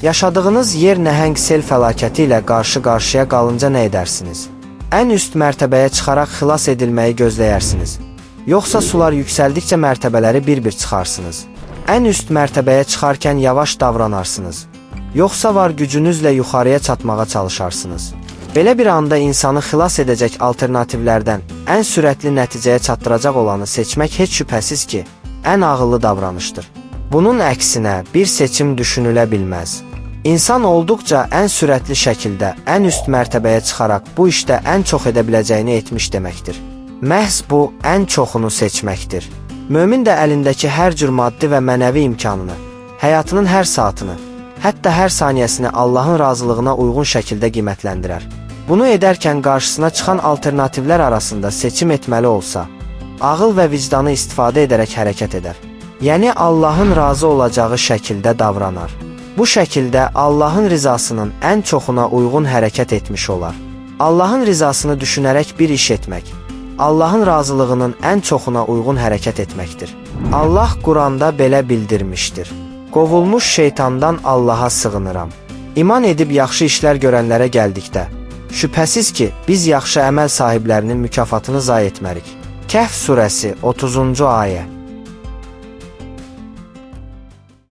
Yaşadığınız yer nəhəng sel fəlakəti ilə qarşı-qarşıya qalınca nə edərsiniz? Ən üst mərtəbəyə çıxaraq xilas edilməyi gözləyərsiniz. Yoxsa sular yüksəldikcə mərtəbələri bir-bir çıxarsınız. Ən üst mərtəbəyə çıxarkən yavaş davranarsınız. Yoxsa var gücünüzlə yuxarıya çatmağa çalışarsınız. Belə bir anda insanı xilas edəcək alternativlərdən ən sürətli nəticəyə çatdıracaq olanı seçmək heç şübhəsiz ki, ən ağıllı davranışdır. Bunun əksinə bir seçim düşünülə bilməz. İnsan olduqca ən sürətli şəkildə ən üst mərtəbəyə çıxaraq bu işdə ən çox edə biləcəyini etmiş deməkdir. Məhz bu ən çoxunu seçməkdir. Mömin də əlindəki hər cür maddi və mənəvi imkanını, həyatının hər saatını, hətta hər saniyəsini Allahın razılığına uyğun şəkildə qiymətləndirər. Bunu edərkən qarşısına çıxan alternativlər arasında seçim etməli olsa, ağıl və vicdanı istifadə edərək hərəkət edər. Yəni Allahın razı olacağı şəkildə davranar. Bu şəkildə Allahın rizasının ən çoxuna uyğun hərəkət etmiş olar. Allahın rizasını düşünərək bir iş etmək, Allahın razılığının ən çoxuna uyğun hərəkət etməkdir. Allah Quranda belə bildirmişdir. Qovulmuş şeytandan Allaha sığınıram. İman edib yaxşı işlər görənlərə gəldikdə, şübhəsiz ki, biz yaxşı əməl sahiblərinin mükafatını zayi etmərik. Kəhf surəsi 30-cu ayə.